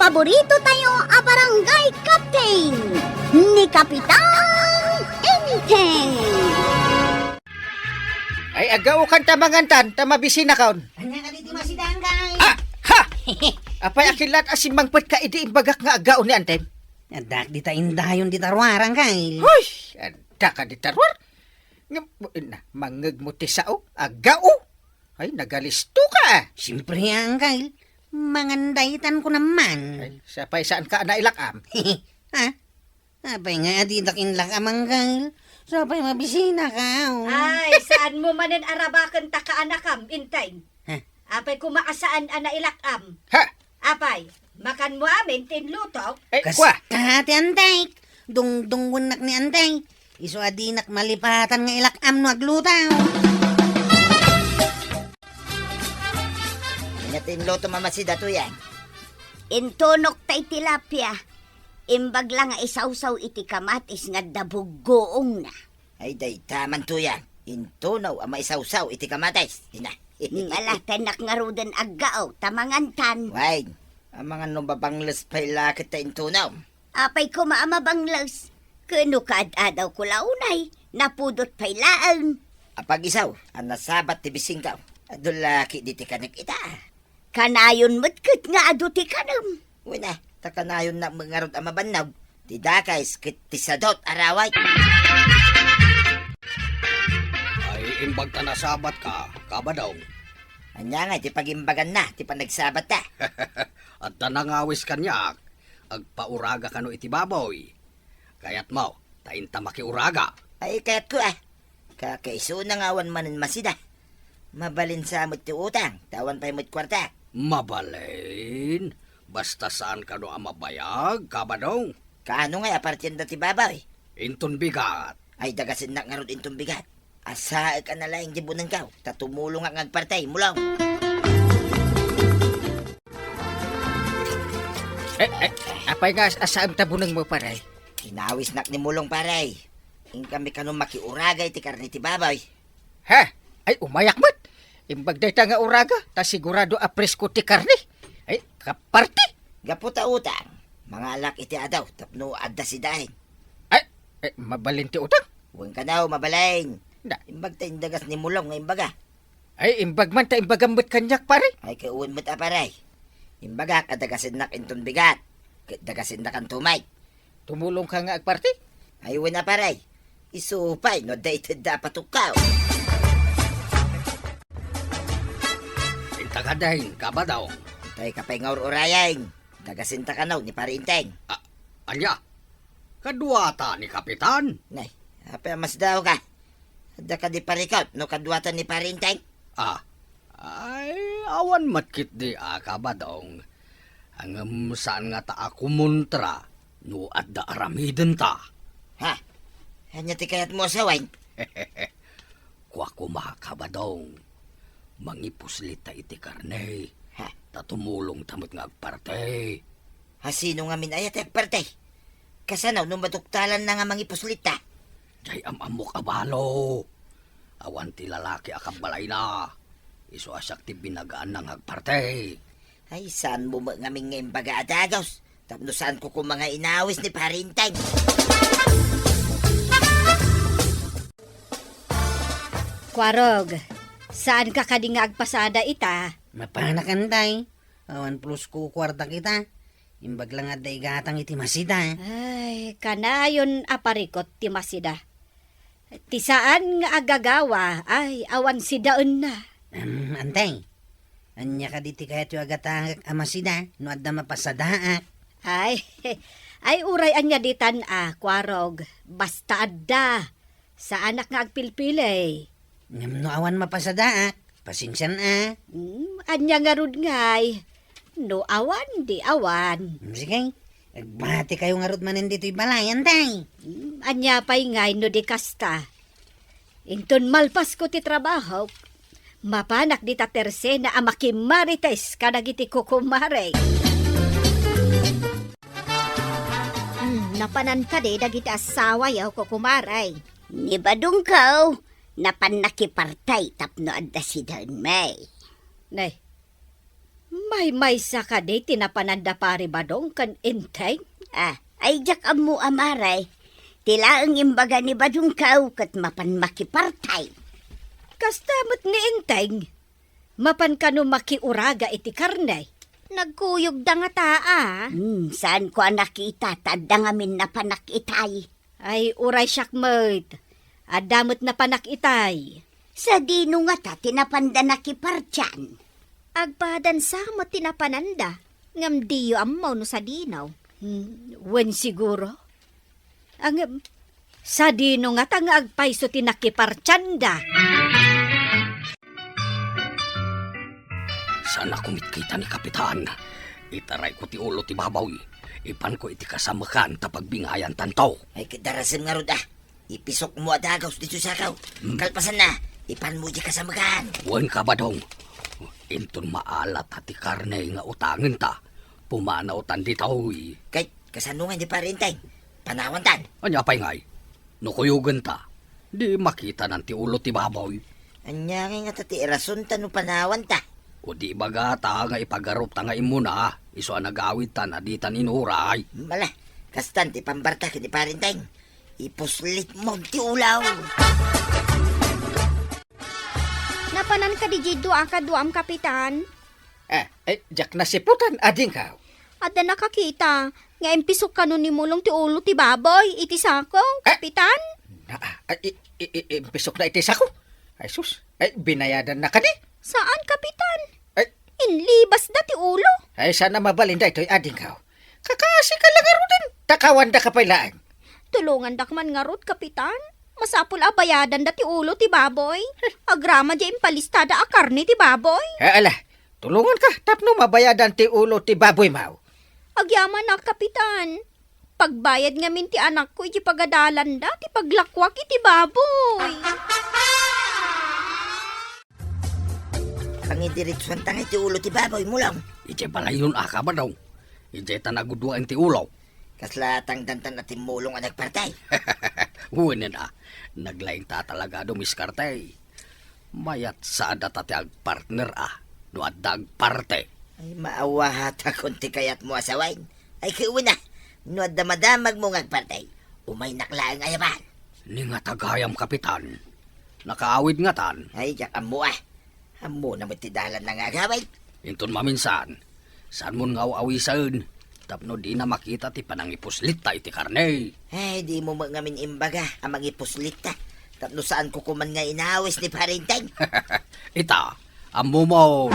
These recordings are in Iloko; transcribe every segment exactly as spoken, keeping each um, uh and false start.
Paborito tayo a barangay captain, ni Kapitan Enteng. Ay, aggaokan ta mangan tan, ta mabisinakon. Ania kadi ti masidaanka? Ah, ha! Apay, akillat a simmangpetka idi imbagak nga aggao ni Enteng? Addak dita indayon dita ruar, Angkel. Hoy! Adda ka dita ruar? Ngem, na, mangngegmo ti sao, aggao? Ay, nagalisto ka. Siempre, Angkel. Mangan daytan ko naman. Ay, sapay saan ka a nailak-am? Ha? Apay nga, adidak inlak-am, Angkel. Sapay mabisinaka, oh. Ay, saan mo manen arabaken ta kaanakam, Enteng? Ha? Apay koma a saan a nailak-am? Ha? Apay, makan mo amin ti inlutok? Eh, kua? Kasta ti antek. Dungdungwennak ni antek. Isu a dinak malipatan nga ilak-am no agluto. Ania ti inlutom a masida, Tuyang? Intunok tay tilapia. Imbag la nga isawsaw iti kamatis nga adda buggoongna. Ay, dayta man, Tuyang. Intunaw a maisawsaw iti kamatis. Ina. Ala, tennak ngaruden aggao, ta mangantan. Wen, amangan no mabangles pay la ket ta intunaw. Apay koma a mabangles? Ken no kaad-adaw ko la unay, napudot pay laeng. Apag-isaw a nasabat ti bisingkaw. Adu la ketdi ti kanek ita. Kanayon met ket nga adu ti kanem. Wen a, ta kanayonnak met ngarud a mabannog ti dakes ket ti sadut a raway. Ay, imbag ta nasabatka, Kabadong. Ania ngay ti pagimbaganna ti panagsabatta? Adda nangawis kaniak, agpauraga kano iti baboy. Kayatmo, ta inta makiuraga. Ay, kayatko, a. Kakaisuna nga awan manen masida. Mabalin sa met ti utang, ta awan pay met kuarta. Mabalin? Basta saan kano a mabayag, Kabadong? Kaano ngay a partienda ti baboy? Inton bigat. Ay, dagasennak ngarud inton bigat. Asaek a nalaing ti bunenkaw, ta tumulongak nga agparti, Mulong. Eh, eh, apay nga as-, asaem ta bunengmo, pare? Inawisnak ni Mulong, pare. Inkami kano makiuraga iti karne ti baboy. Ha? Ay, umayak met. Imbag dayta nga uraga, ta sigurado a presko ti karne. Ay, kaparti. Gapu ta utang, mangalak iti adaw tapno adda sidaen. Ay, eh, mabalin ti utang? Wen kano, mabalin. Na. Imbag ta indagas ni Mulong nga imbaga. Ay, imbag man ta imbagam met kaniak, pare. Ay, kawen met a, pare. Imbagak a dagasennak inton bigat. Ket dagasennakanto met. Tumulongka nga agparti? Ay, wen a, pare. Isu pay no adda itedda a patukkaw. Inta kadi, Kabadong. Tay ka pay nga ur-urayen. Dagasenta kano ni Pare Enteng. A-, ania? Kaduata ni Kapitan? Nay, apay a masdaawka? Adda kadi parikut no kaduata ni Pare Enteng? Ah, ay, awan met ketdi a, Kabadong. Ngem saan ngata a kumontra no adda aramidenta. Ha? Ania ti kayatmo a sawen? Kua koma, Kabadong, mangipuslita iti karne, ha, ta tumulongta met nga agparti. Hasino ngamin aya ti agparti? Kasano no maduktalanna nga mangipuslita? Jay am-ammok a balo. Awan ti lalaki a kabbalayna. Isu a siak ti binagaanna nga agparti. Ay, saanmo met ngamin nga imbaga a dagus? Tapno saanko koma nga inawis ni Pare Enteng. Kuarog, saanka kadi nga agpasada ita? Mapanak, Enteng. Awan plus ko kuarta kita. Imbag la nga adda igatang iti masida. Ay, kanayon a parikut ti masida. Ti saan nga agagawa, ay, awan sidaenna. Em, Enteng, ania kadi ti kayatyo a gatangek a masida no adda mapasadaak? Ay, ay, uray ania ditan a, Kuarog, basta adda. Saanak nga agpilpili. Ngem no awan mapasadaak, pasensian a. Hmm, ania ngarud ngay? No awan, di awan. Hmm, sige. Agbati kayo ngarud manen ditoy balay, Enteng. Hmm, ania pay ngay no di kasta? Inton malpasko ti trabahok, mapanak dita tersena a makimarites kadagiti kukumare. Hmm, napanan kadi dagiti asawayo, kukumare? Ni badongko, napan nakiparti tapno adda sidaenmi. Nay, Maymaysa kadi ti napananda Pari Badong ken Enteng? Ah, ay diak ammo a Mare. Ti laeng imbaga ni Badong kaw ket mapan makipartay. Kasta met ni Enteng. Mapan kano makiuraga iti karne. Nagkuyogda ngata, a. Hmm, saanko a nakita ta adda ngamin napanak itay. Ay, uray siak met. Adda met napanak itay. Sadino ngata ti napanda nakipartian? Agpadan sa met ti napananda, ngem diyo ammo no sadino. Hmm, wen siguro. Ngem, sadino ngata nga agpayso ti nakipartianda? Saan a kumitkita ni Kapitan. Itarayko ti ulo ti baboy. Ipanko iti kasamekan ta pagbingayantanto. Ay, ket darasem ngarud, a. Ipisokmo a dagus ditoy sakaw. Hmm. Kalpasanna, ipanmo iti kasamekan. Wen ka, Badong. Inton maalat a ti karne nga utangenta, pumanawtan ditoy. Kay, kasano nga ni Pari Enteng? Panawantan. Ania pay ngay? No kuyogenta, di makitanan ti ulo ti baboy. Ania ngay ngata ti irasonta no panawanta? O di ibagata nga ipagarupta nga immuna, isu a nagawidta a ditan inuray. Mala, kastan ti pambarta ken ni Pari Enteng. Ipuslitmon ti ulaw. Napanan kadi diay dua a kaduam, Kapitan? Eh, eh, diak nasiputan, adingkaw. Adda nakakita nga impisok kano ni Mulong ti ulo ti baboy iti sako, eh, Kapitan? Na, ah, i-, i-, i-, impisokna iti sako? Ay, sus. Ay, binayadanna kadi? Saan, Kapitan? Ay. Inlibasda ti ulo. Ay, saan a mabalin daytoy, adingkaw. Kakasi ka la ngaruden. Takawandaka pay laeng. Tulongandak man ngarud, Kapitan. Masapul a bayadanda ti ulo ti baboy. Agraman diay impalistada a karne ti baboy. Eh, ala, tulonganka tapno mabayadan ti ulo ti baboymo. Agyamanak, Kapitan. Pagbayad ngamin ti anakko iti pagadalanda ti paglakuak iti baboy. Pangidiretsuanta ngay ti ulo ti baboy, Mulong. Idiay balayyon a, Badong. Idiay ta nagudua ti ulo. Kasla tangdantan a ti Mulong a nagpartay. Wen a, naglaingta talaga a dumiskarte. Mayat sa a data ti agpartner a, no adda agparte. Ay, maawahatakon ti kayatmo a sawen. Ay, ket wen a, no adda madamagmo nga agpartay, umaynak laeng a yaban. Ni nga tagayam, Kapitan. Nakaawid ngatan. Ay, diak ammo a. Ammona met ti dalanna nga agawid. Inton maminsan, saanmon nga aw-awisen tapno dina makita ti panangipuslitta iti karne. Ay, dimo met ngamin imbaga a mangipuslitta tapno saanko koman nga inawis ni Pari Enteng. Ita, ammomon.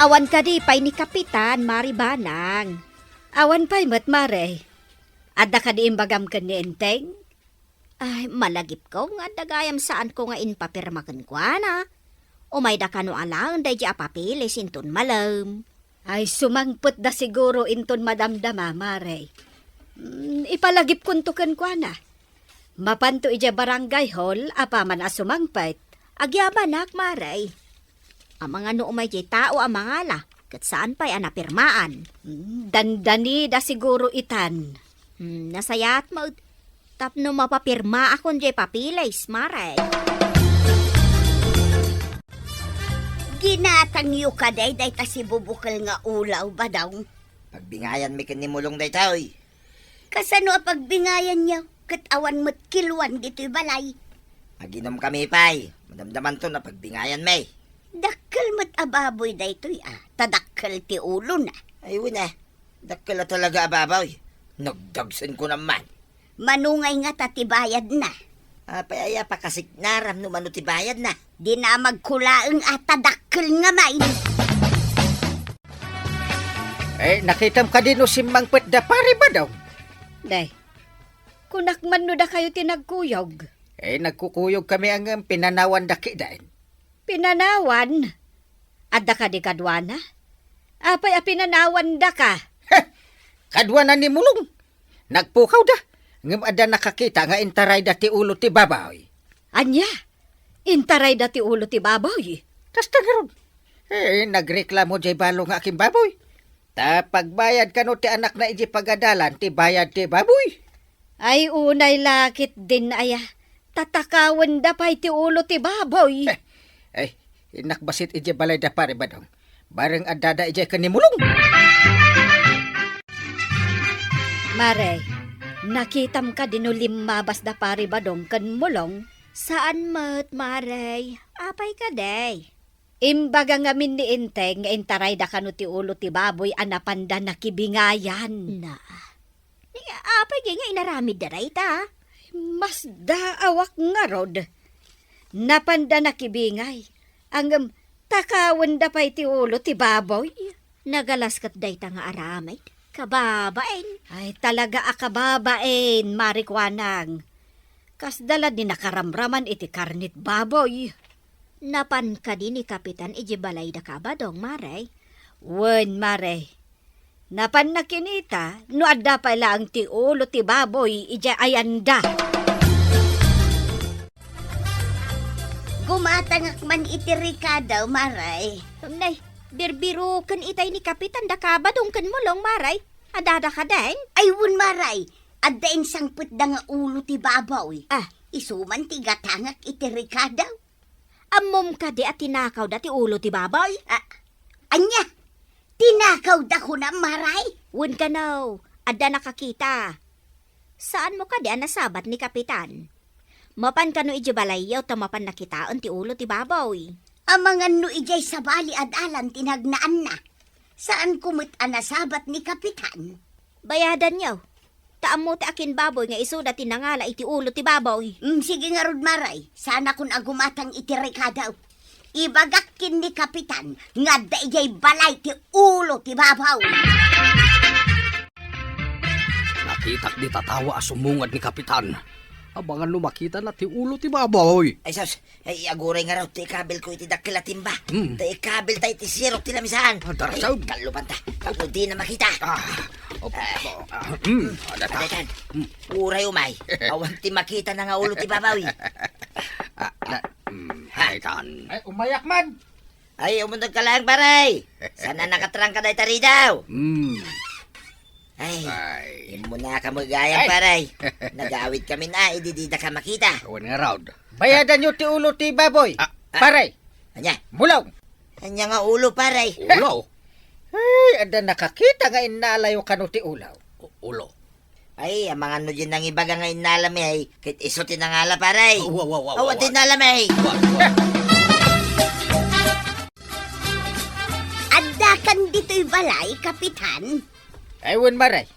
Awan kadi pay ni Kapitan, Mari Banang? Awan pay met, Mare. Adda kadi imbagam ken ni Enteng? Ay, malagipko nga adda gayam saanko nga impapirma kenkuana. Umayda kano alaen daydi a papeles inton malem. Ay, sumangpetda siguro inton madamdama, Mare. Mm, ipalagipkonto kenkuana. Mapanto idiay barangay hall apaman a sumangpet. Agyamanak, Mare. Amangan no umay diay tao a mangala, ket saan pay a napirmaan. Hmm, dandanida siguro itan. Hmm, nasayaat met tapno mapapirmaakon diay papeles, Mare. Ginatangyo kadi dayta sibubukel nga ulaw, Badong? Pagbingayanmi ken ni Mulong daytoy. Kasano a pagbingayanyo? Ket awan met kiluan ditoy balay. Aginomkami pay. Madamdamanto a pagbingayanmi. Dakkel met a baboy daytoy a, ta dakkel ti ulona. Ay, wen a. Dakkel a talaga a baboy. Nagdagsenko naman. Mano ngay ngata ti bayadna? Apay aya pakasignaram no mano ti bayadna? Dinamagko laeng a ta dakkel nga main. Eh, nakitam kadi no simmangpetda, Pari Badong? Day, kunak man no dakayo ti nagkuyog. Eh, nagkukuyogkami a ngem pinanawanda kiden. Pinanawan? Adda kadi kaduana? Apay a pinanawandaka? Heh! Kaduana ni Mulong. Nagpukawda, ngem adda nakakita nga intarayda ti ulo ti baboy. Ania? Intarayda ti ulo ti baboy? Kasta ngarud. Eh, nagreklamo diay balo nga akimbaboy. Ta pagbayad kano ti anakna idiay pagadalan ti bayad ti baboy. Ay, unay la ketdin aya. Tatakawenda pay ti ulo ti baboy. Eh, eh, Innak bassit idiay balay da Pare Badong. Bareng addada idiay ken ni Mulong. Mare, nakitam kadi no limmabas da Pare Badong ken Mulong? Saan met, Mare. Apay kadi? Imbaga ngamin ni Enteng nga intarayda kano ti ulo ti baboy a napanda nakibingayan. Na. Ni, apay ngay nga inaramidda dayta? Masdaawak ngarud. Napanda nakibingay. Ngem, takawenda pay ti ulo ti baboy. Nagalas ket dayta nga aramid. Kababain. Ay, talaga a kababain, Mare Kuanang. Kasda la di nakaramraman iti karne ti baboy. Napan kadi ni Kapitan idiay balay da Badong, Mare? Wen, Mare. Napanna kinita no adda pay laeng ti ulo ti baboy idiay ayanda. Gumatangak man iti rekado, Mare. Nay, birbiroken itay ni Kapitan da Badong ken Mulong, Mare. Addada kadin? Ay, wen, Mare. Adda insangpetda nga ulo ti baboy. Ah. Isu man ti gatangak iti rekado. Ammom kadi a tinakawda ti ulo ti baboy? Ah, ania? Tinakawda kunam, Mare? Wen kano, adda nakakita. Saanmo kadi a nasabat ni Kapitan? Mapan kano idiay balayyo ta mapanna kitaen ti ulo ti baboy? Amangan no idiay sabali a dalan ti nagnaanna. Saanko met a nasabat ni Kapitan. Bayadanyo. Ta ammo ti akin baboy nga isuda ti nangala iti ulo ti baboy. Mm, sige ngarud, Mare. Saanakon a gumatang iti rekado. Ibagak ken ni Kapitan nga adda idiay balay ti ulo ti baboy. Nakitak di tatawa a sumungad ni Kapitan. Amangan no makitana ti ulo ti baboy. Ay, sus, ay, aguray ngarud ti ikabilko iti dakkel a timba. Hmm. Ta ikabilta iti sirok ti lamisaan. Ah, darasam. Ay, kalubanta. Tapno dina makita. Ah, op-, ah, ah, hmm, adda ta. Adda ta. Hmm. Uray umay. Awan ti makitana nga ulo ti baboy. Ah, na, hmm, ha? Ay, tan. Ay, umayak man. Ay, umundog ka laeng, pare. Saan a nakatrangka dayta ridaw? Hmm. Ay, ay. Immunaka met gayam, pare. Nagawid kami na, idi dida ka makita. Awan ngarud. Bayadanyo ti ulo ti baboy, ah, pare. Ania? Mulong. Ania nga ulo, pare? Ulo? Ay, adda nakakita nga innalayo kano ti ulo. U-, ulo. Ay, amangan no diay nangibaga nga innalami, ay, ket isu ti nangala, pare. Wa, wa, wa, wa, wa. Awan ti innalami. Wa, wa. Addakan ditoy balay, Kapitan? Ay, wen, Mare.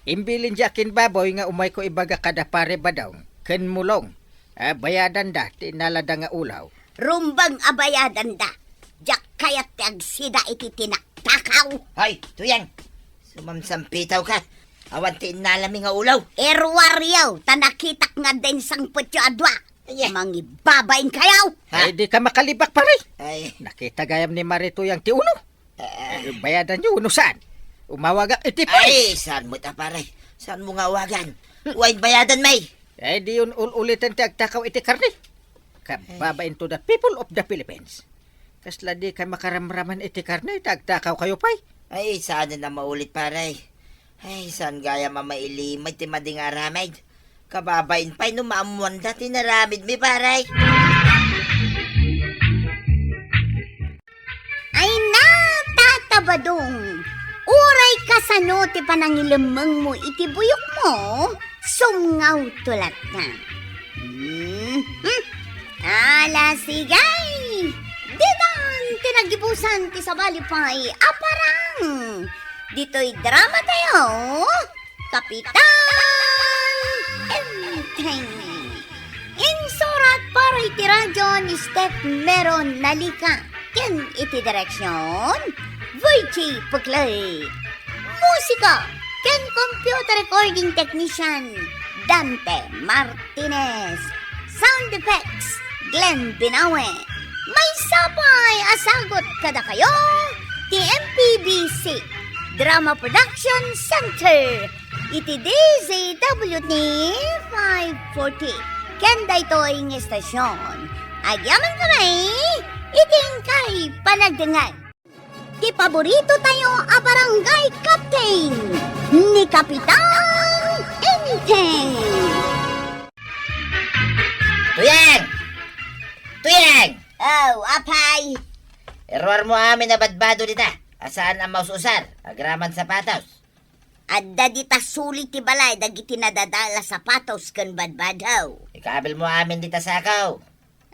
Imbilin diay akin baboy nga umayko ibaga kada Pare Badong ken Mulong. Ah, bayadanda ti innalada nga ulo. Rumbeng a bayadanda. Diak kayat ti agsida iti tinaktakaw. Hoy, Tuyang! Sumamsampitaw ka. Awan ti innalami nga ulo. Erwaryo, ta nakitak nga adda insangpetyo a dua. Ania? Mangibabain kayo! Ha? Ay, di ka makalibak, pare. Ay. Nakita gayam ni Mare Tuyang ti ulo. Eh, bayadanyo, no saan? Umawagak iti pulis. Ay, saan mo ta, pare? Saan mo nga awagan? Way bayadan, may. Eh, di un-, ul-, uliten ti agtakaw iti karne. Kababain to the people of the Philippines. Kasla di ka makaramraman iti karne, ta agtakaw kayo pay. Ay, saan na maulit, pare? Ay, saan gayam a mailimay ti madi nga aramid? Kababain pay no maammuanda ti naramid mi, pare. Ay na, Tata Badong, uray kasano ti panangilemmengmo iti buyokmo, sumngaw to latta. Mhm. Ala, sige. Ditan ti nagibusan ti sabali pay a parang. Ditoy drama tayo. Kapitan Enteng. Insurat para iti radio ni Steph Meron Nalika ken iti direksion, Virgie Puclay. Musika ken computer recording technician, Dante Martinez. Sound effects, Glenn Binawe. Maysa pay a sagut kadakayo ti M P B C Drama Production Center iti D Z W T five forty. Ken daytoy nga estasion, agyaman kami iti inkay panagdengngeg. Ti paborito tayo a barangay captain ni Kapitan Enteng. Tuyeng! Tuyeng! Oh, apay! Iruarmo amin a badbado dita, a saan a maus-usar, agraman sapatos. Adda dita suli ti balay dagiti nadadael a sapatos ken badbado. Ikabilmo amin dita sako.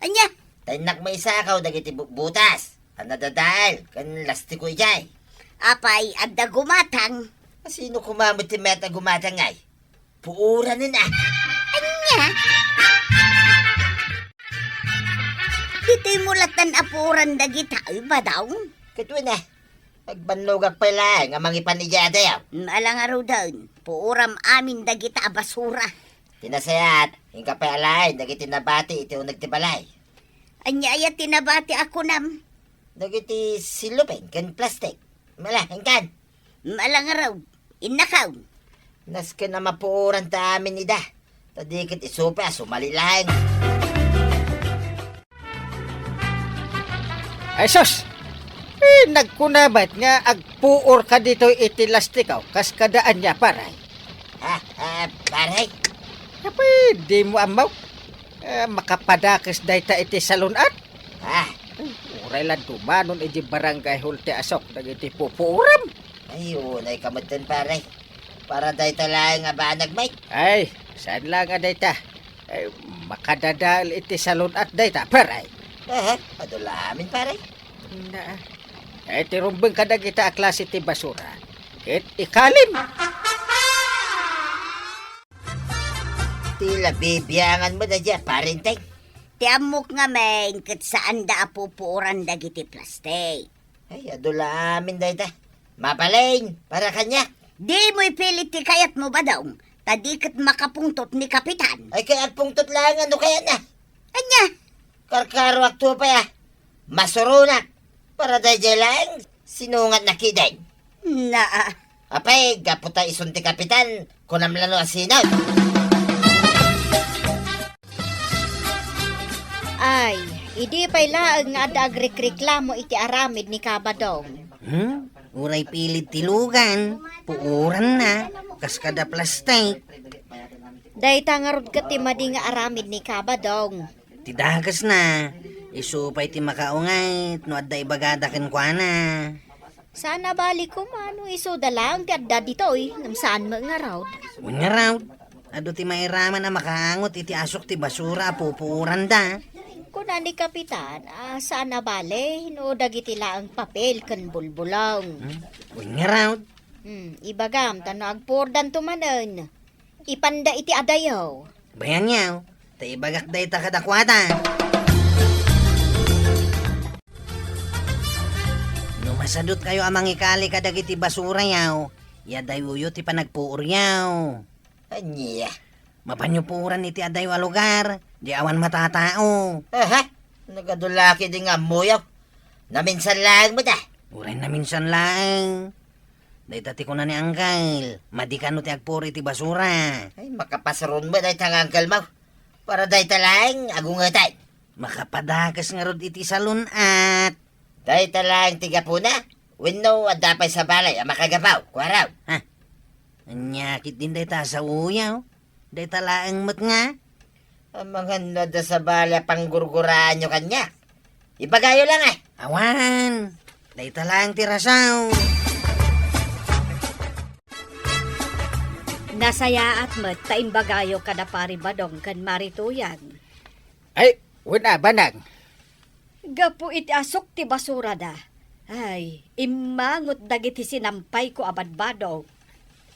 Ania? Ta innakmo isako dagiti bu-, butas a nadadael ken lastiko idiay. Apay, adda gumatang? Sino koma met ti mayat a gumatang, ay? Puoranen, a. Ania? Ditoy mo latan a puoran dagita, ay, Badong? Ket wen, a. Agbannogak pay laeng a mangipan idiay adayo. Mm, ala ngaruden, puoram amin dagita a basura. Ti nasayaat, inka pay alaen dagiti nabati iti uneg ti balay. Ania aya ti nabati a kunam? Dagiti sillupen ken plastik. Mala, inkan. Mm, ala ngarud, innakaw. Nasken a mapuoran ta amin ida. Ta di ket isu pay a sumali laeng. Ay sus! Eh, nagkuna met nga agpuor ka ditoy iti lastiko, kas kada ania, pare? Ha? Ah, pare? Apay, di mo ammo? Eh, makapadakes dayta iti salun-at? Ha? Ay, uray la dumanon iti barangay hall ti asok dagiti pupuoram. Ay, unay ka metten, pare. Para dayta laeng a banag, Mike. Ay, saan la nga dayta? Ay, makadadael iti salun-at dayta, pare. Aha, adu la amin, pare. Na, ay, ti rumbeng kadagita a klase ti basura. Ket ikalim. Ti la bibiangan mo dayta, parenteng. Ti ammok ngamin ket saanda a pupuoran dagiti plastik. Ay, adu la amin dayta. Mabalin, para kaniak. Dimo ipilit ti kayatmo, Badong, ta di ket makapungtot ni Kapitan. Ay, kay agpungtot laeng no kayatna. Ania? Karkaroakto pay, a. Masuronak. Para daydiay laeng, sinungatna kidin. Naa. Apay, gapu ta isun ti Kapitan, kunam la no a sinun. Ay, idi pay laeng nga adda agrikreklamo iti aramid ni Kabadong. Hmm? Uray pilid ti lugan, puoranna, kas kada plastik. Dayta ngarud ket ti madi nga aramid ni Kabadong. Ti dakesna, isu pay ti makaunget no adda ibagada kenkuana. Saan a bali koma no isuda laeng ti adda ditoy, ngem saan met ngarud. Wen ngarud, adu ti mairaman a makaangot iti asok ti basura a pupuoranda. Kuna ni Kapitan, a, saan a bali no dagiti laeng papel ken bulbulong. Hmm? Wen ngarud. Hmm, ibagam ta no agpuordanto manen. Ipanda iti adayo. Bayanyo, ta ibagak dayta kadakuada. No masadutkayo a mangikali kadagiti basurayo, iyadayoyo ti panagpuoryo. Ania? Mapanyo puoran iti adayo a lugar, di awan matatao. Aha, nagadu la ketdi nga ammoyo. Naminsan laeng met, a. Uray naminsan laeng. Dayta ti kuna ni Angkel, madi kano ti agpuri iti basura. Ay, makapasuron met dayta nga Angkel mo. Para dayta laeng agungeten. Makapadakes ngarud iti salun-at. Dayta laeng ti gapuna? Wenno adda pay sabali a makagapu, kuarod? Ha? Ania ketdin dayta a saoyo? Dayta laeng met nga? Amangan no adda sabali a panggurguraanyo kaniak. Ibagayo laeng, a. Awan. Dayta laeng ti rason. Nasayaat met ta imbagayo kada Pari Badong ken Mari Tuyang. Ay, wen a, Banag. Gapu iti asok ti basurada. Ay, immangot dagiti sinampayko a badbado.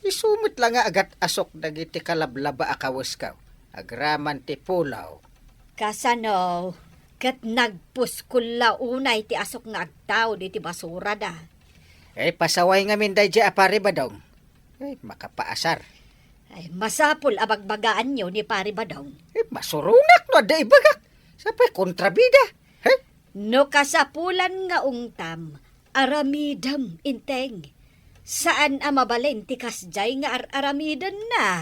Isu met la nga agat-asok dagiti kalablaba a kawesko, agraman ti pulaw. Kasano, ket nagpuskol la unay ti asok nga agtaud iti basurada. Ay, pasaway ngamin daydiay a Pari Badong. Ay, makapaasar. Ay, masapul a bagbagaanyo ni Pari Badong. Eh, masuronak no adda ibagak. Sapay kontrabida. He? No kasapulan nga ungtam, aramidem, Inteng. Saan a mabalin ti kasdiay nga ar-aramidenna.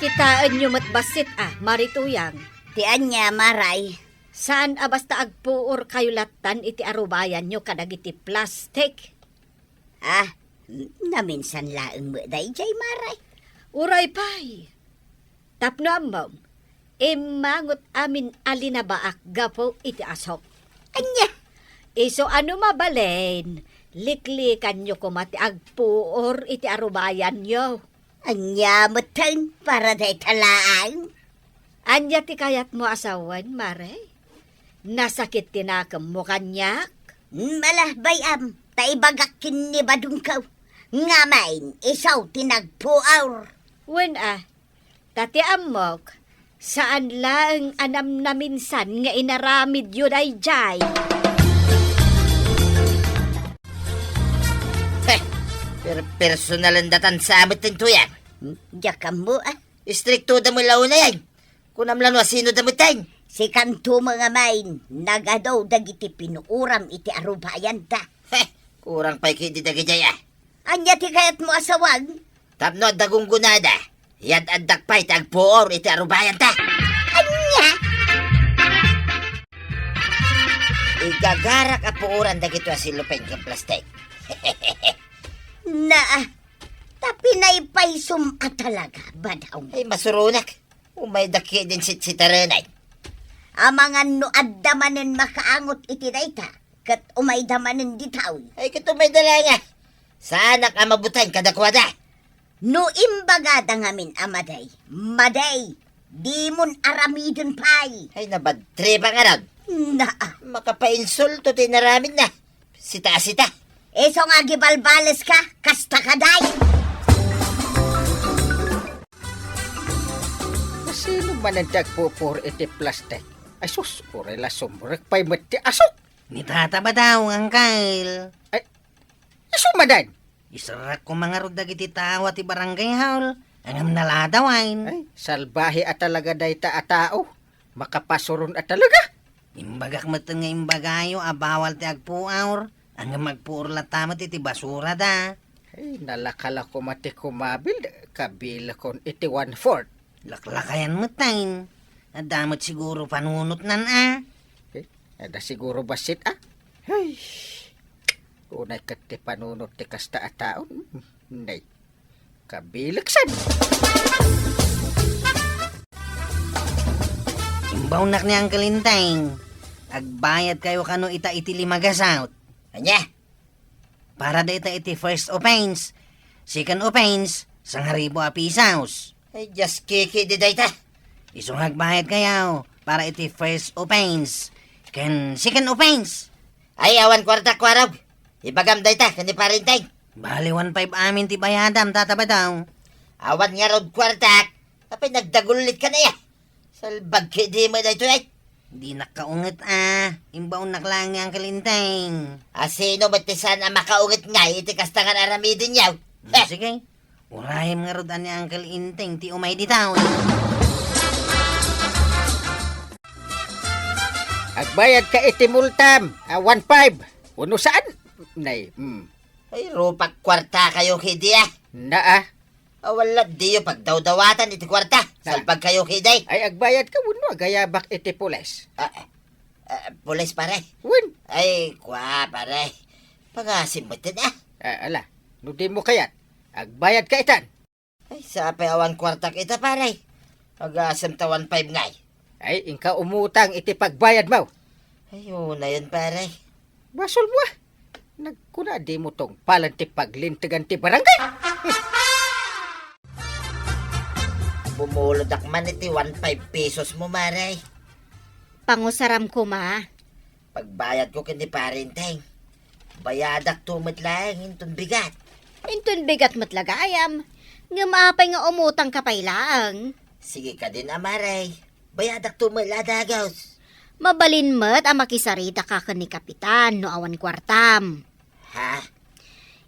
Kitaenyo met bassit a, Mari Tuyang. Ti ania, Maray? Saan a basta agpuor kayo lattan iti arubayanyo kadagiti plastik. Ah, naminsan laeng met daydiay, Maray. Uray pay. Tapno ammom, Immangot amin a linabaak gapu iti asok. Ania? Isu a no mabalin, liklikanyo koma ti agpuor iti arubayanyo. Ania metten para dayta laeng? Ania ti kayatmo a sawen, Mare? Nasakit ti nakemmo kaniak? Malabay am, ta ibagak ken ni Badungko. Ngamin, isu ti nagpuor. Wen a, ta ti ammok, saan laeng a namnaminsan nga inaramidyo daydiay. Heh, per-, personalan datan sa amet ten tuyan. Diak ammo, ah. Istrikto da met la unay. Kunam la no asino da met ten. Sikanto met ngamin, nagadu dagiti pinuoram iti arubayanta. Heh, kurang pay ketdi dagidiay, ah. Ania ti kayatmo a sawen? Tapno adda gunggonada, iyad-addak pay ti agpuor iti arubayanta. Ania? Igagarak a puoran dagitoy a sellophane ken plastik. Naa, ta pinaypaysom a talaga, Badaw. Ay, masuronak. Umayda ketdin sitsitarenan. Amangan no adda manen makaangot iti dayta, ket umayda manen ditoy. Ay, ket umayda la nga. Saanak a mabuteng kadakuada. No imbagada ngamin a madi, madi, dimon aramiden pay. Ay, nabadtripa nga ngarud. Naa. Makapainsulto ti inaramidna. Sita, sita. Isu nga agibalbaleska, kasta kadi. Asino manen ti agpuor iti plastik? Ay sus, uray la sumrek pay met ti asok. Ni Tata Badaw, Uncle. Ay, isu manen? Iserrekko ngarud dagiti tao ti barangay hall. Ngem naladawen. Ay, salbahe a talaga dayta a tao. Makapasuron a talaga. Imbagak met nga imbagayo a bawal ti agpuor. Ngem agpuor latta met iti basurada. Ay, nalakala koma ti kumabil, kabilekon iti one-fourth. Laklakayan met tayo. Adda met siguro panunotnan, a. Eh, adda siguro bassit, a. Ay, unay ket ti panunot ti kasta a taon. Nay, kabileksan. Imbawnak ni Uncle Enteng. Agbayad kayo kano ita iti lima gasawt. Ania? Para dayta iti first offense. Second offense, sangaribu a pisos. Ay, just kiki di dayta. Isu nga agbayad kayo para iti first offense ken second offense. Ay, awan kuartak, kuarog. Ibagam dayta ken ni Pare Enteng. Bali, one five amin ti bayadam, Tata Badaw. Awan ngarud kuartak. Apay, nagdagullit ka na ya. Salbag ketdi met daytoy, ay. Dinak kaunget, a. Imbawnak laeng ni Uncle Enteng. Asino met ti saan a makaunget ngay iti kasta nga aramidenyo? Hmm, eh, sige. Urayem ngarud a ni Uncle Enteng ti umay ditoy. Agbayad ka iti multam a one five. Wenno saan? Nay, hmm. Ay, rupak kuarta kayo ketdi, a. Naa. Awan la diyo pagdawdawatan iti kuarta. Na. Salbag kayo ketdi. Ay, agbayad ka wenno agayabak iti pulis? Ah, ah, ah, pulis, pare? Wen. Ay, kua, pare. Pangasim met, a. Ah, ala, no dimo kayat, agbayad ka itan. Ay, sapay awan kuartak ita, pare. Agasem ta one five ngay. Ay, inka umutang iti pagbayadmo. Ay, unayen, pare. Basolmo, a. Nagkuna dimo tungpalan ti paglintegan ti barangay. Bumulodek man iti one five pesos mo, mare. Pangusaram koma. Pagbayadko ken ni Pare Enteng, bayadakto met laeng inton bigat. Inton bigat met la gayam, ngem apay nga umutangka pay laeng? Sige kadin a, mare. Bayadakto met la dagus. Mabalin met a makisarita ka ken ni Kapitan no awan kuartam. Ha?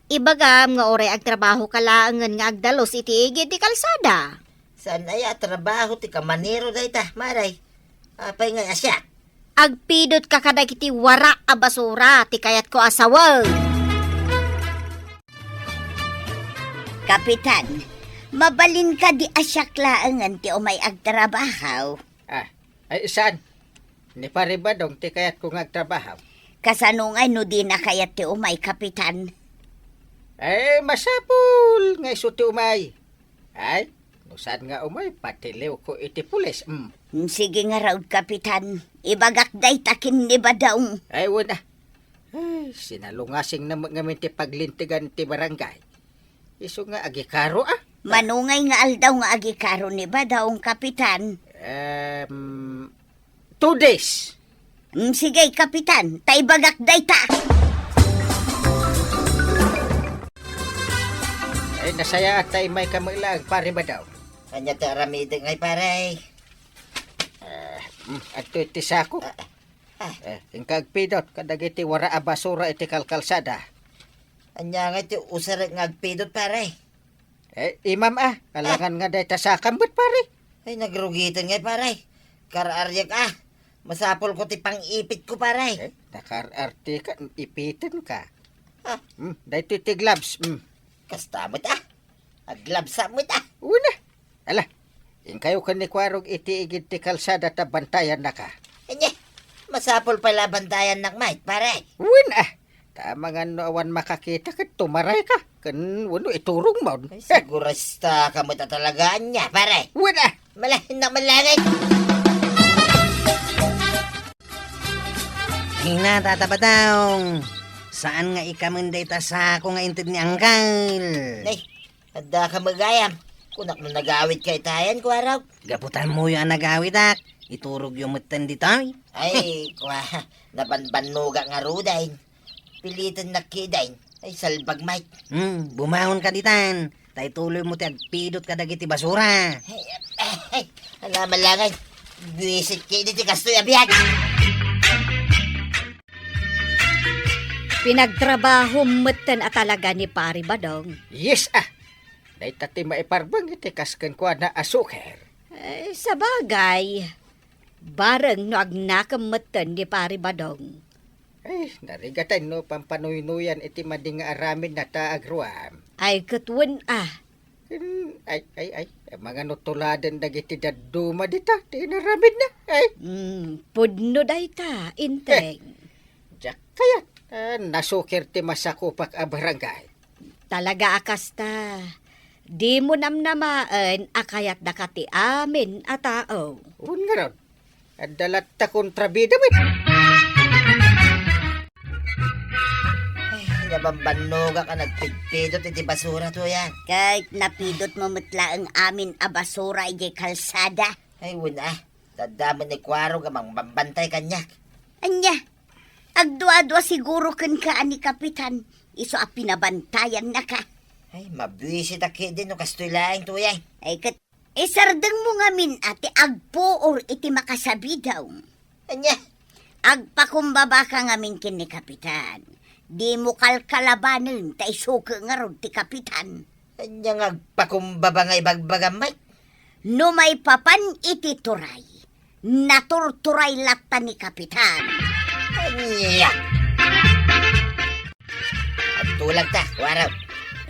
Ibagam nga uray agtrabaho ka laengen nga agdalus iti igid ti kalsada. Saan aya a trabaho ti kamanero dayta, mare? Apay ngay a siak? Agpidot ka kadagiti wara a basura ti kayatko a sawen. Kapitan, mabalin kadi a siak laengen ti umay agtrabaho? Ah, ay, saan? Ni Pare Badong ti kayatko nga agtrabaho. Kasano ngay no dina kayat ti umay, Kapitan? Ay, masapul nga isu ti umay. Ay, no saan nga umay, patiliwko iti pulis. Mm. Sige ngarud, Kapitan. Ibagak dayta ken ni Badong. Ay, wen a. Ay, sinalungasingna met ngamin ti paglintegan ti barangay. Isu nga agikaro, a. Manungay nga aldaw nga agikaro ni Badong, Kapitan? Em, two days. Mm, sige, Kapitan, ta ibagak dayta. Ay, nasayaat ta immayka met laeng, Pare Badong. Ania ti aramidek ngay, pare? Ah, mm, adtoy ti sako. Ah, ah. Eh, inka agpidot kadagiti wara a basura iti kalkalsada. Ania ngay ti usarek nga agpidot, pare? Eh, imam a, alangan nga dayta sakam met, pare. Ay, nagrugiten ngay, pare. Kar-ariak a. Masapulko ti pang-ipitko, pare. Eh, nakar-arte ka, ipiten ka. Ah. Hmm, daytoy ti gloves. Hmm. Kasta met a. Aglabsa met a. Una. Ala, inkayo ken ni Kuarog iti igid ti kalsada ta bantayannaka. Ania, masapul pay la bantayannak met, pare. Wen a. Ta amangan no awan makakita ket tumarayka. Ken wenno iturongmon. Ay, sigurasta ka met a talaga ania, pare. Wen a. Malahin na malangit. Ay na, Tata Badong. Saan nga ikamen dayta sako nga inted ni Angkel? Nay, adda ka met gayam. Kunak no nagawidka itayan, Kuarog. Gapu ta ammoyo a nagawidak. Iturogyo metten ditoy. Ay, kua, nabanbannogak ngaruden. Pilitennak kiden. Ay, salbag, Mike. Hmm, bumangonka ditan. Ta ituloymo ti agpidot kadagiti basura. Ay, ay, ala, malangit. Buwisit kidi ti kastoy a biag. Pinagtrabaho metten a talaga ni Pari Badong. Yes, a. Dayta ti maiparbeng iti kas kenkuana a suker. Eh, sabagay, bareng no agnakem metten ni Pari Badong. Ay, narigaten no pampanuynuyan iti madi nga aramidna ta agruam. Ay, ket wen a. Ken, ay, ay, ay, amangan no tuladen dagiti dadduma dita ti inaramidna. Ay. Hmm, pudno dayta, Inteng. Eh, diak kayat, ah, nasuker ti masakupak a barangay. Talaga a kasta. Dimo namnamaen a kayatdaka ti amin a tao. Wen ngarud, adda latta kontrabida met. Ay, nabambannogak a nagpidpidot iti basura, tuyan. Ket napidotmo met laeng amin a basura idiay kalsada. Ay, wen a. Daddamen ni Kuarog a mangbambantay kaniak. Ania? Agduadua siguro kenka a ni Kapitan, isu a pinabantayannaka. Ay, mabuisit a kidi no kastoy laeng, tuyan. Ay, ket isardengmo ngamin a ti agpuor iti makasabidaw. Ania? Agpakumbabaka ngamin ken ni Kapitan. Dimo kalkalabanen ta isuke ngarud ti Kapitan. Ania nga agpakumbaba nga ibagbagam, Mike? No maipapan iti turay, naturturay latta ni Kapitan. Ania? Agtulag ta, Kuarog.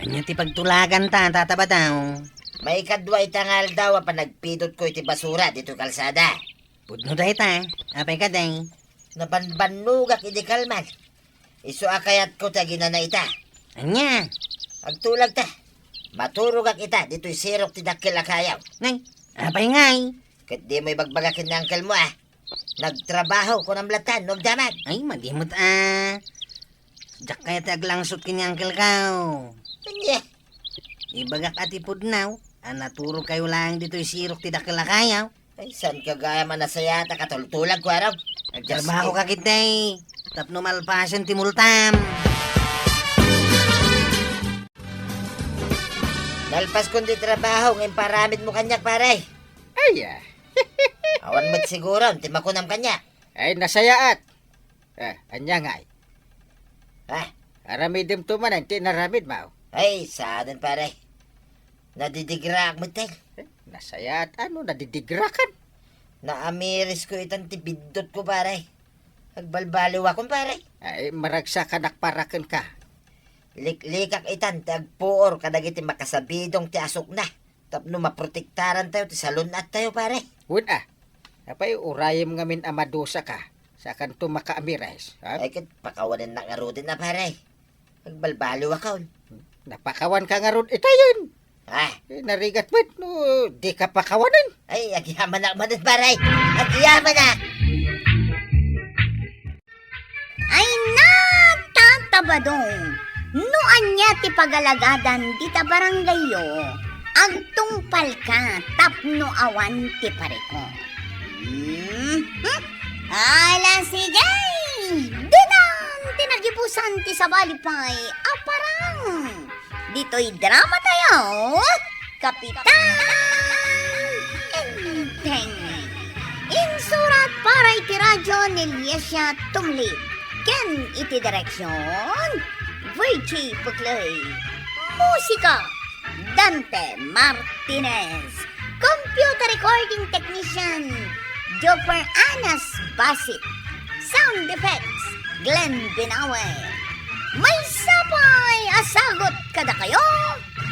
Ania ti pagtulagan ta, Tata Badong? Maikadua ita nga aldaw a panagpidotko iti basura ditoy kalsada. Pudno dayta, apay kadi? Nabanbannogak idi kalman. Isu a kayatko ti aginana ita. Ania? Agtulag ta. Maturogak ita ditoy sirok ti dakkel a kayaw. Nay, apay ngay? Ket dimo ibagbaga ken ni angkelmo a. Nagtrabaho, kunam latta no agdamag. Ay, madi met a. Diak kayat ti aglangsot ken ni angkelko. Ania? Ibagak a ti pudno a naturogkayo laeng ditoy sirok ti dakkel a kayaw. Ay, saan ka gayam a nasayaat a katultulag, Kuarog? Agtrabaho ka ketdi tapno malpasen ti multam. Nalpaskon ti trabaho nga imparamidmo kaniak, pare. Ay, a. Awan met siguro ti makunam kaniak. Ay, nasayaat. A, ania ngay? A? Aramidemto manen ti inaramidmo. Ay, saanen, pare. Nadidigraak metten. E, nasayaat a no nadidigrakan. Naamirisko itan ti biddutko, pare. Agbalbaliwakon, pare. Ay, maragsakanak para kenka. Liklikak itan ti agpuor kadagiti makasabidong ti asukna tapno maprotektarantayo ti salun-attayo, pare. Wen a. Apay, urayem ngamin a madusaka, sakanto makaamires, ha? Ay, ket pakawanennak ngaruden a, pare. Agbalbaliwakon. Napakawanka ngarud itayen. Ah. Eh, narigat met no di ka pakawanen. Ay, agyamanak manen, pare. Agyamanak. Ay, natatabadong. No ania ti pagalagadan dita barangayyo, agtungpalka tapno awan ti parikut. Hmm? Hmm? Ala, sige! Ditan ti nagibusan ti sabali pay a parang. Ditoy drama tayo, Kapitan Enteng. Insurat para iti radyo ni Liesia Tumlid, ken iti direksyon, Virgie Puclay. Musika, Dante Martinez. Computer recording technician, Joper Anas Basit. Sound effects, Glenn Binawe. Maysa pay a sagut kadakayo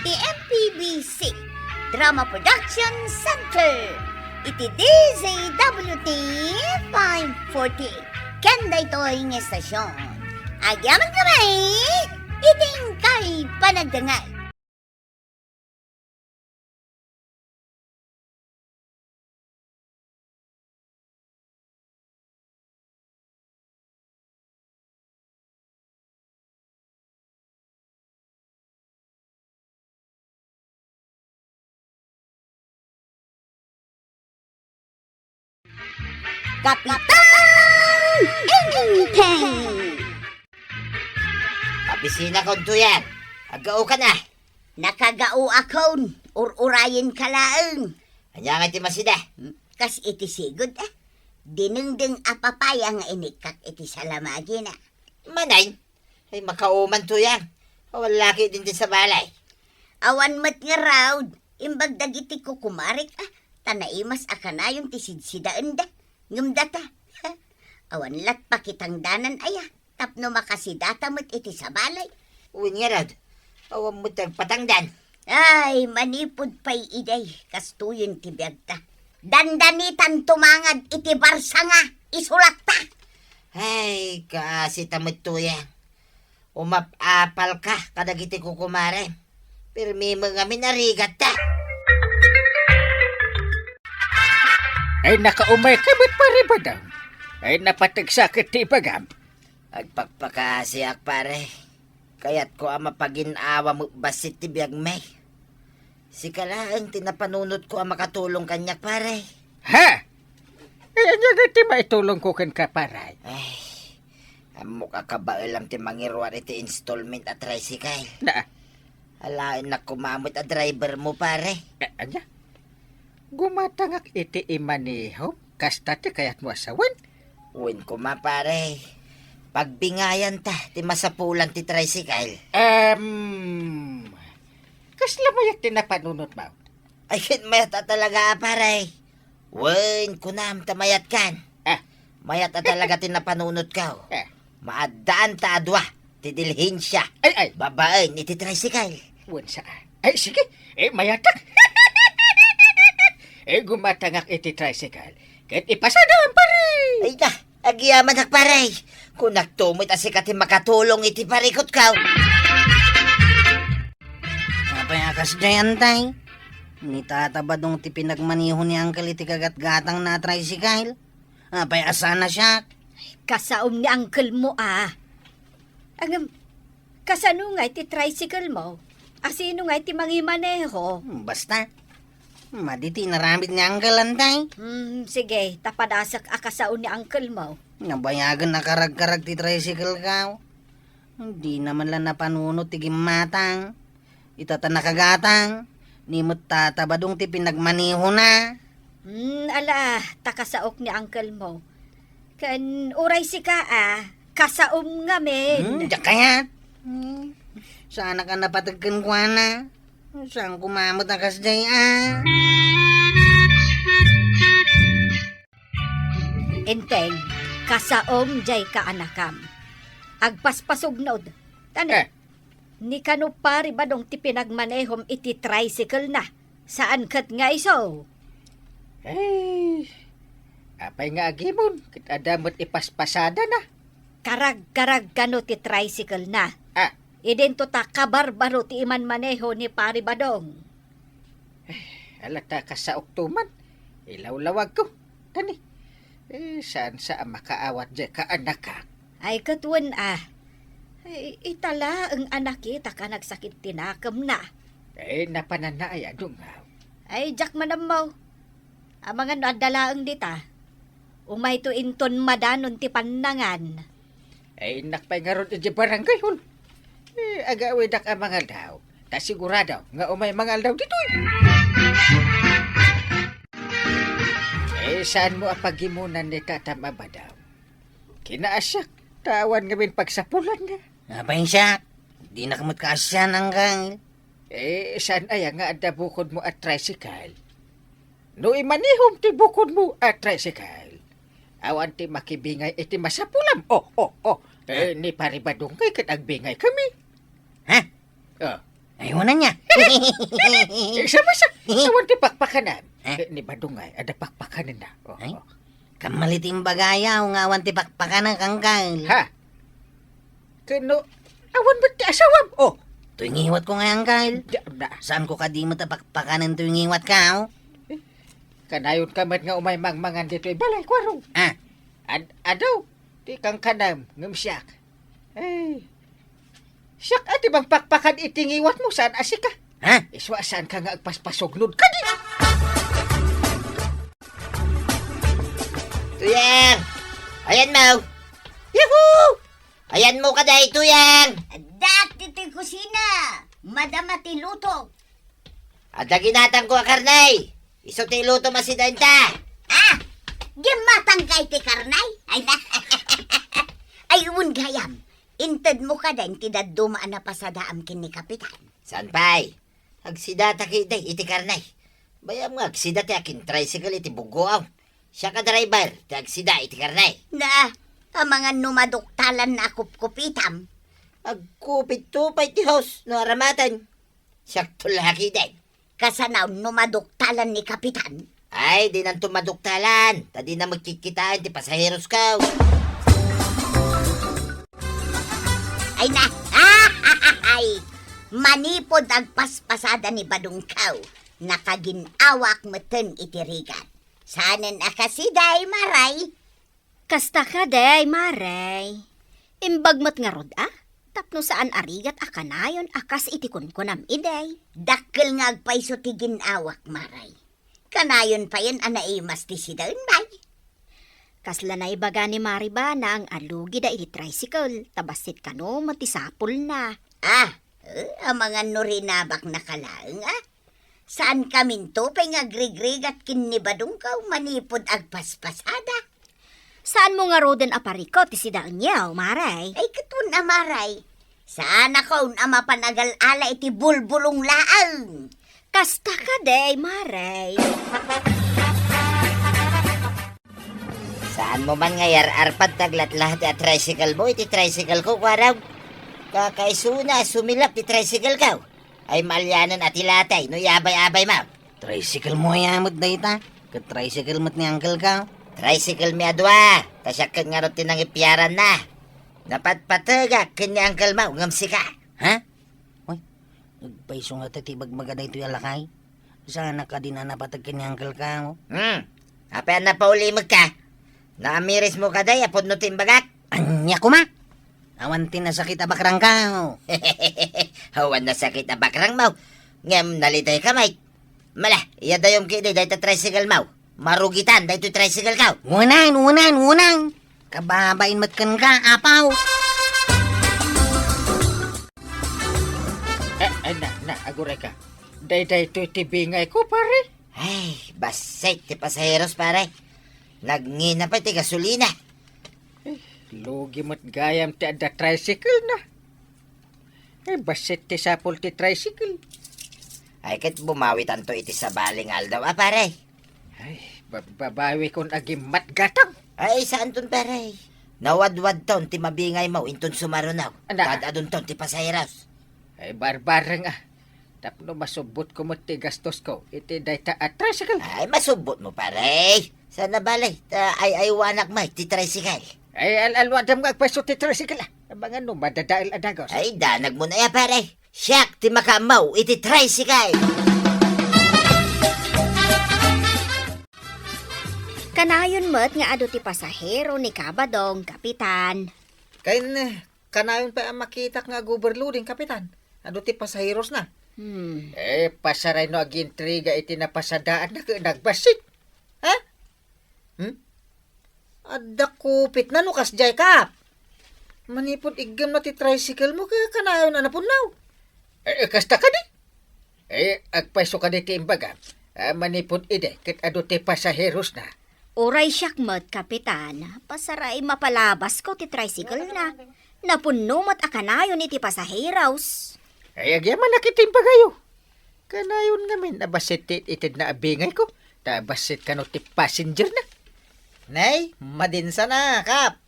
ti M P B C Drama Production Center iti D Z W T five forty. Ken daytoy nga estasyon, agyamankami iti inkay panagdengngeg. Kapitan Enteng! Abisinakon, Tuyang. Aggaokan a. Nakagaoakon, ur-urayenka laeng. Ania ngay ti masida? Hmm, kas iti sigud, a. Dinengdeng a papaya nga inikkak iti salamagina. Manen? Ay, makauman, Tuyang. Awan la ketdin ti sabali. Awan met ngarud, imbag dagiti kukumarek, a, ta naimas a kanayon ti sidsidaenda. Ngem data, awan lat pakitangdanan aya, tapno makasidata met iti sabali. Wen ngarud, awan met agpatangdan. Ay, manipud pay idi, kastoyen ti biagta. Dandanitan tumangad iti barsa nga isulatta. Ay, kaasita met, Tuyang. Umap-apalka kadagiti kukumarem. Permi met ngamin a rigatta. Ay, nakaumayka met, Pare Badong. Ay, napategsa ket ti ibagam. Agpakpakaasiak, pare. Kayatko a mapagin-awa met bassit ti biagmi. Sika laeng ti napanunotko a makatulong kaniak, pare. Ha? Ay, ania ngay ti maitulongko kenka, pare? Ay, ammok a kabaelam ti mangiruar iti installment a tricycle. Na? Alaennak koma met a drivermo, pare. A-, ania? Gumatangak iti imanehom? Kasta ti kayatmo a sawen? Wen koma, pare. Pagbingayanta ti masapulan ti tricycle. Em, kasla mayat ti napanunotmo? Ay, ket mayat a talaga a, pare. Wen, kunam ta mayatkan. Ah. Mayat a talaga ti napanunotko. Ah. Maaddaan ta a dua ti dilhensia. Ay, ay. Babaen iti tricycle. Wen, saan? Ay, sige. Eh, mayatak. Eh, gumatangak iti tricycle. Ket ipasadam, pare. Ay, da. Agyamanak, pare. Kunakto met a sika ti makatulong iti parikutko. Apay a kasdiay, Antay? Ni Tata Badong ti pinagmaneho ni Angkel iti kagatgatangna a tricycle. Apay a saan a siak? Kasaom ni Angkelmo, a. Ngem, kasano ngay ti tricycle mo? A sino ngay ti mangimaneho? Basta. Madi ti inaramid ni Angkel, Antay. Hmm, sige, ta padasek a kasao ni Angkelmo. Nabayagen a karagkarag ti tricycle-ko. Dina man la napanunot ti gimmatang. Ita ta nakagatang, ni met Tata Badong ti pinagmanehona. Hmm, ala, ta kasaok ni Angkelmo. Ken uray sika a, kasaom ngamin. Hmm, diak kayat. Hmm. Saanak a napateg kenkuana. Saan koma met a kasdiay a. Enteng, kasaom jay kaanakam. Agpaspasugnod. Tani, eh, ni kano Pari Badong ti pinagmanehom iti tricycle-na? Saan ket nga isu? Eh, apay nga agimon, ket adda met ipaspasadana. Karagkarag kano ti tricycle-na? Ah. Idinto ta kabarbaro ti imanmaneho ni Pari Badong. Ala ta kasaok to man. Ilawlawagko. Tani. Eh, saan sa a makaawat diay kaanakak? Ay, ket wen a. Ay, ita laeng a nakita ka nagsakit ti nakemna. Eh, napananna ay adungaw. Ay, diak man ammo. Amangan no adda laeng dita. Umayto inton madanon ti pannangan. Ay, innak pay ngarud idiay barangay hall. Eh, agawidak a mangaldaw. Ta sigurado nga umay mangaldaw ditoy. Eh, saanmo a pagimunan ni Tatam a Badong? Kinaasiak, ta awan ngamin pagsapulanna. Apay siak, dinak met kaasian, Angkel. Eh, saan aya nga adda bukodmo a tricycle? No imanihom ti bukodmo a tricycle, awan ti makibingay iti masapulam. Oh, oh, oh. Eh, ni Pari Badong kay ket agbingay kami. Ha? Oh. Ay, wala niya. Eh, sa masa, awan ti pakpakanan. Eh? Eh, ni Badong ay, adda pakpakanan na. Oh, Ay? oh. Kamali ti imbagayo nga awan ti pakpakanan, Angkel. Ha? Kano, awan met ti asawam? Oh. Toy ngiwat ko nga, Angkel. Da, da. Saan ko kadi met a pakpakanan toy ngiwat ka, oh? Kanayon ka met nga umay mangmangan ditoy balay, Kuarong. Ah. Ad-, adu, ti kankanam, ngem siak. Ay. Siak a ti mangpakpakan iti ngiwatmo, saan a sika? Ha? Isua, saan ka nga agpaspasugnod kadi? Tuyang! Ayanmo! Yahoo! Ayanmo kadi, Tuyang! Adda ditoy kusina. Madama ti luto. Adda ginatangko a karne. Isu ti iluto, masidaenta. Ah! Ginatangka iti karne? Ay, na. Ay, wen gayam. Intedmo kadi ti dadduma a napasadaam ken ni Kapitan. Saan pay? Agsidata kadi iti karne. Bayam nga agsida ti akin tricycle iti buggoaw. Siak a driver ti agsida iti karne. Na, amangan no maduktalan a kupkupitam. Agkupit to pay ti host no aramaten. Siak to la kadi. Kasano no maduktalan ni Kapitan? Ay, dinanto maduktalan. Ta dina met kitkitaen ti pasaherosko. Ay na. Ay, manipud agpaspasada ni Badongko, nakagin-awak metten iti rigat. Saanen a kasida, Mare? Kasta kadi, Mare. Imbag met ngarud a, tapno saan a rigat a kanayon a kas iti kunkunam idi. Dakkel nga agpayso ti gin-awak, Mare. Kanayon payen a naimas ti sidaen, bay. Kasla naibaga ni Mare Banang a lugida iti tricycle, ta bassit kano met ti sapulna. Ah, eh, amangan no rinabaknaka laeng, ah. Saan kaminto pay nga agrigrigat ken ni Badongko manipud agpaspasada? Saanmo ngaruden a parikut ti sidaenyo, Mare? Ay, ket wen a, Mare. Saanakon a mapan agal-ala iti bulbulong laeng. Kasta kadi, Mare. Saanmo man nga yar-arpad ti aglatlaati a tricycle mo iti tricycle ko, Kuarong? Kakaisuna a sumilap ti tricycle ko. Ay, maalianen a ti latay no iabay-abaymo. Tricycle mo aya met dayta? Ket tricycle met ni uncle ko. Tricycle mi a dua, ta siak ket ngarud ti nangipiaranna. Napatpategak ken ni uncle mo ngem sika. Ha? Uy, agpayso ngata ti ibagbaga daytoy a lakay. Saanak kadi a napateg ken ni uncle ko? Hmm. Apay a napaulimekka? Naamirismo kadi a pudno ti imbagak? Ania koma? Awan ti nasakit a bakrangko. Awan nasakit a bakrangmo. Ngem nalitayka met. Mala, iyadayom kadi dayta tricycle mo. Marugitan daytoy tricycle ko. Unan, unan, unan. Kababain met kenka, apo. Eh, ay, na, na, agurayka. Daydaytoy ti bingayko, pare. Ay, bassit ti pasaheros, pare. Nagngina pay ti gasolina. Eh, lugi met gayam ti adda tricycle na. Eh, bassit ti sapul ti tricycle. Ay, ket bumawitanto iti sabali nga aldaw, a, pare. Ay, ba-, babawikon a gimmatgatang. Ay, saanton, pare. Nawadwadton ti mabingaymo inton sumaruno. Ana. Tad-adunton ti pasaheros. Ay, barbareng, a. Tapno masubbotko met ti gastosko iti dayta a tricycle. Ay, masubbotmo, pare. Saan a bale, ta ay-aywanak met ti tricycle. Ay, al-alwadam nga agpayso ti tricycle, a. Amangan no madadael a dagus. Ay, danagmo na ya, pare. Siak ti makaammo iti tricycle. Kanayon met nga adu ti pasahero ni Kabadong, Kapitan. Ken, eh, kanayon pay a makitak nga agoverloading, Kapitan. Adu ti pasaherosna. Hmm. Eh, pasaray no agintriga iti napasadaanna ket nagbassit. Ha? Hmm? Adda kupitna no kasdiay, Kap. Manipud iggemna ti tricycle mo, kanayon a napunnaw. Eh, eh, kasta kadi? Eh, agpayso kadi ti imbagam. Ah, manipud idi, ket adu ti pasaherosna. Uray siak met, Kapitan. Pasaray mapalabasko ti tricycle na. Napunno met a kanayon iti pasaheros. Ay, agyamanak iti imbagayo. Kanayon ngamin a bassit ti itedna a bingayko, ta bassit kano ti passenger na. Nay, madinsa na, Kap.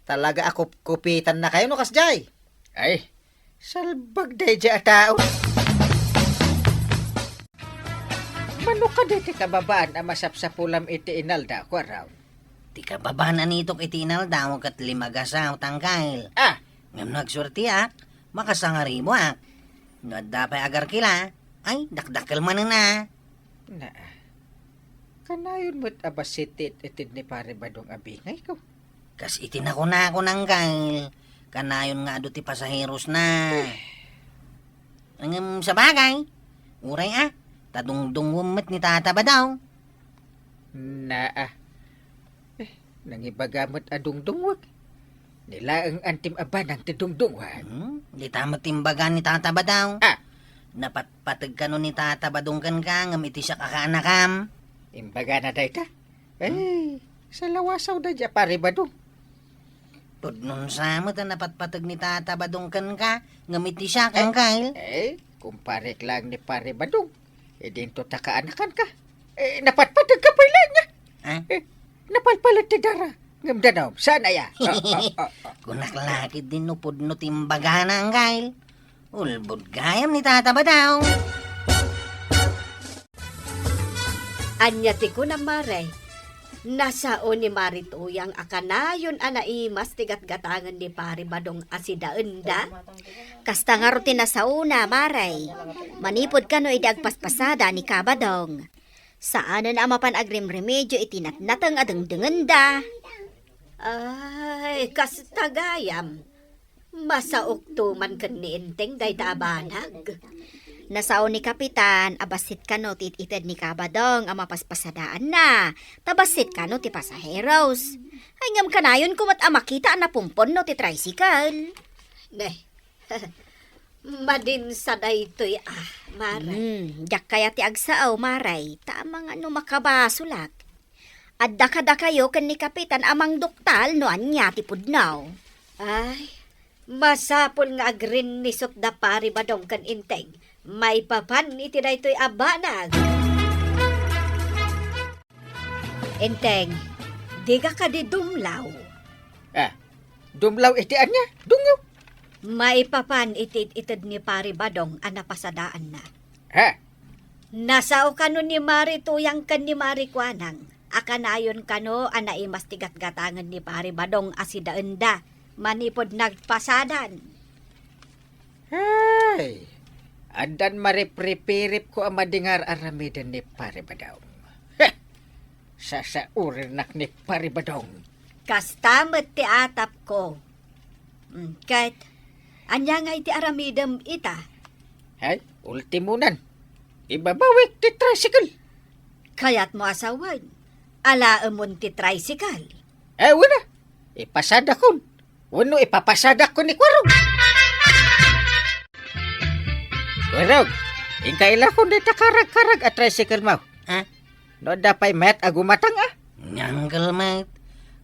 Talaga a kupkupitan na kayo no kasdiay. Ay, salbag daydiay a tao. Mano kadi ti kababaan a masapsapulam iti inalda, Kuarong? Ti kababaan a nitok iti inalda, ket limagasaw, Angkel. Ah! Ngem no agsuertiak, makasangaribuak. No adda pay agarkila, ay, dakdakkel manen a. Naa. Kanayon met a bassit ti it-ited ni Pare Badong a bingayko. Kas iti nakunakon, Angkel, kanayon nga adu ti pasaherosna. Eh. Ngem sabagay, uray a, ta dungdungwem met ni Tata Badong. Naa. Eh, nangibaga met a dungdungwek. Ni laeng antim a banang ti dungdungwek. Hmm, dita met imbaga ni Tata Badong. Ah. Napatpateg kano ni Tata Badong kenka, ngem iti siak a kaanakam. Imbagana dayta? Hmm? Ay, salawasaw daydiay a Pare Badong. Pudno sa met a napatpateg ni Tata Badong kenka, ngem iti siak, Angkel. Eh, kumparek laeng ni Pare Badong. Idinto ta kaanakanka. Eh, napatpategka pay laeng, a. Ah? Eh, napalpalet ti dara. Ngem danum, saan aya? Ah, ah, ah, ah. Kunak la ketdin no pudno ti imbagana, Angkel. Ulbod gayam ni Tata Badong. Ania ti kunam, Mare? Nasao ni Mari Tuyang a kanayon a naimas ti gatgatangen ni Pari Badong a sidaenda? Kasta ngarud ti nasaona, Mare. Manipud kano idi agpaspasada ni Kabadong. Saanen a mapan agrimremedyo iti natnateng a dengdengenda. Ay, kasta gayam. Masaokto man ken ni Enteng dayta a banag. Nasao ni Kapitan a bassit kano ti it-ited ni Kabadong a mapaspasadaanna, ta bassit kano ti pasaheros. Ay, ngem kanayonko met a makita a napumpon no ti tricycle. Ne. Madinsa daytoy, a, Mare. Hmm, diak kayat ti agsao, Mare, ta amangan no makabasolak. Adda kadakayo ken ni Kapitan a mangduktal no ania ti pudno. Ay, masapul nga agrinnisot da Pari Badong ken Enteng. Maipapan iti daytoy a banag. Enteng, diga kadi dumlaw? Ah, dumlaw iti ania? Dungyo. Maipapan iti it-ited ni Pari Badong a napasadaanna. Ha? Nasao kano ni Mari Tuyang ken ni Mari Kuanang a kanayon kano a naimas ti gatgatangen ni Pari Badong a sidaenda manipud nagpasadan. Ay, addan maripripiripko a madingar aramiden ni Pari Badong. Heh! Sasaurinak ni Pari Badong. Kasta met ti atapko. Mm, ket, ania ngay ti aramidem ita? Ay, ultimonan. Ibabawik ti tricycle. Kayatmo a sawen, alaemon ti tricycle? Eh, wen a. Ipasadakon. Wenno ipapasadakon ni Kuarog. Kuarog, inka ilakon dayta karag-karag a tricycle mo. Ha? No adda pay met a gumatang, a? Uncle met,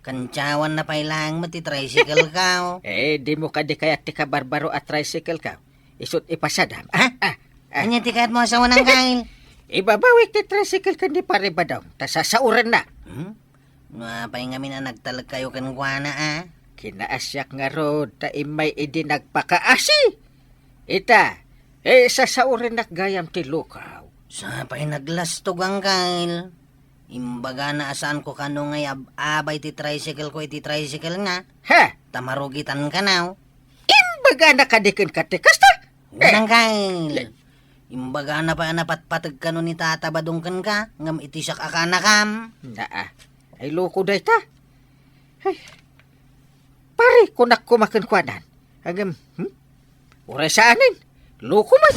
kantiawanna pay laeng met ti tricycle ko. Eh, dimo kadi kayat ti kabarbaro a tricycle ko? Isut' ipasadam. Ah, ah, ah. Ania ti kayatmo a sawen, Uncle? Ibabawik ti tricycle ken ni Pare Badong, ta sasaorenna. Hmm? No apay ngamin a nagtalekkayo kenkuana, a? Kinaasiak ngarud ta immay idi nagpakaasi. Ita, eh, sasaorennak gayam ti lukaw. Sapay naglastog, Uncle. Imbagana a saanko kano nga iab-abay ti tricycle ko iti tricycle na. Ha? Ta marugitan kano. Imbagana kadi kenka ti kasta? Wen, Uncle. Imbagana pay a napatpateg kano ni Tata Badong kenka, ngem iti siak a kaanakam. Naa. Ay, loko dayta. Ay, pare, kunak koma kenkuanan. Ngem, hmm? Uray saanen. Loko met.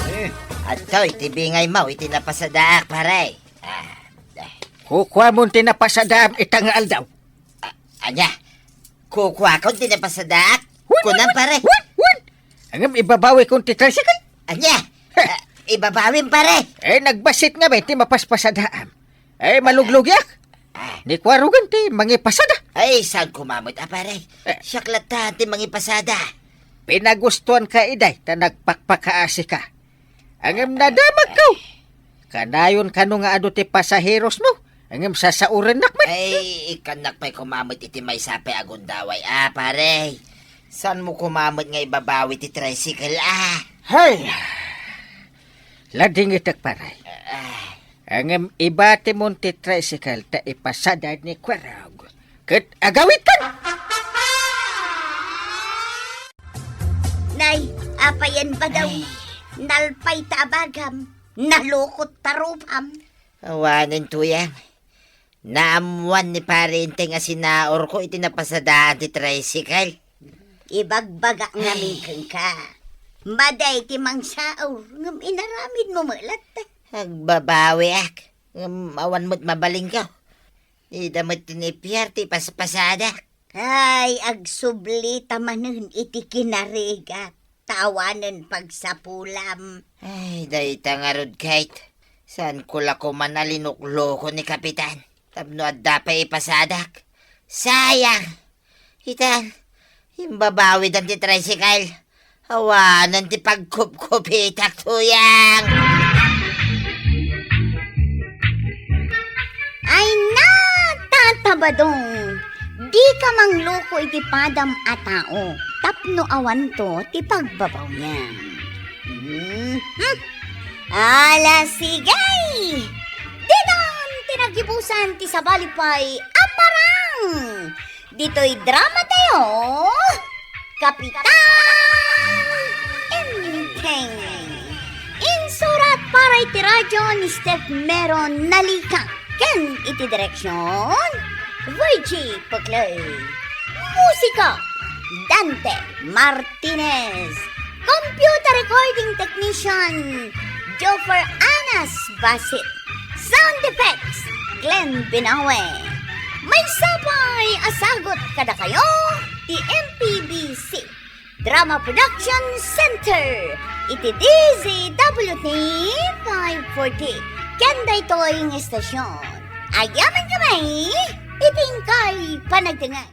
Eh, adtoy ti bingaymo iti napasadaak, pare. Ah, eh. Kukuamon ti napasadaam ita nga aldaw. Ah, ania? Kukuakon ti napasadaak? Wen, wen, Kunam, wen, pare. Wen, wen. Ngem ibabawikon ti tricycle. Ania? Heh. Ah, ibabawim, pare. Eh, nagbassit ngamin ti mapaspasadaam. Eh, maluglugiak. Ah. Ni Kuarugan ti mangipasada. Ay, saan koma met a, pare? Eh. Siak latta ti mangipasada. Pinagustuanka idiay ta nagpakpakaasika. Ngem nadamagko. Kanayon kano nga adu ti pasaherosmo, ngem sasaorennak met. Ay, ikkannak pay koma met iti maysa pay a gundaway a, pare. Saanmo koma met nga ibabawi ti tricycle a? Hay! Ladingitek, pare. Ah. Ngem ibatimon ti tricycle ta ipasada ni Kuarog. Ket agawidkan! Nay, apayen, Badaw? Ay. Nalpay ta abagam, nalukot ta rupam. Awanen, Tuyang. Naammuan ni Pare Enteng a sinaurko iti napasadaan ti tricycle. Ibagbagak ngamin kenka. Madi ti mangsaur, ngem inaramidmo met latta. Agbabawiak, ngem awan met mabalinko. Ida met ti nipiar ti paspasadak. Ay, agsubli ta manen iti kinarigak, ta awanen pagsapulam. Ay, dayta ngarud, Kate. Saanko la koman a linukloko ni Kapitan tapno adda pay ipasadak. Sayang! Itan, imbabawidan ti tricycle. Awanen ti pagkupkupitak, Tuyang. Ay na, Tata Badong! Dika mangluko iti padam a tao tapno awanto ti pagbabawiam. Mhm. Ala, sige! Ditan ti naggibusan ti sabali pay a parang! Ditoy drama tayo, Kapitan Enteng. Insurat para iti radyo ni Steph Meron Nalika ken iti direksyon, Virgie Peclay. Musika, Dante Martinez. Computer recording technician, Joffer Anas Basit. Sound effects, Glenn Binawe. Maysa pay a sagut kadakayo ti M P B C Drama Production Center iti D Z W T five forty ken daytoy nga estasyon. Agyamankami iti inkay panagdengngeg.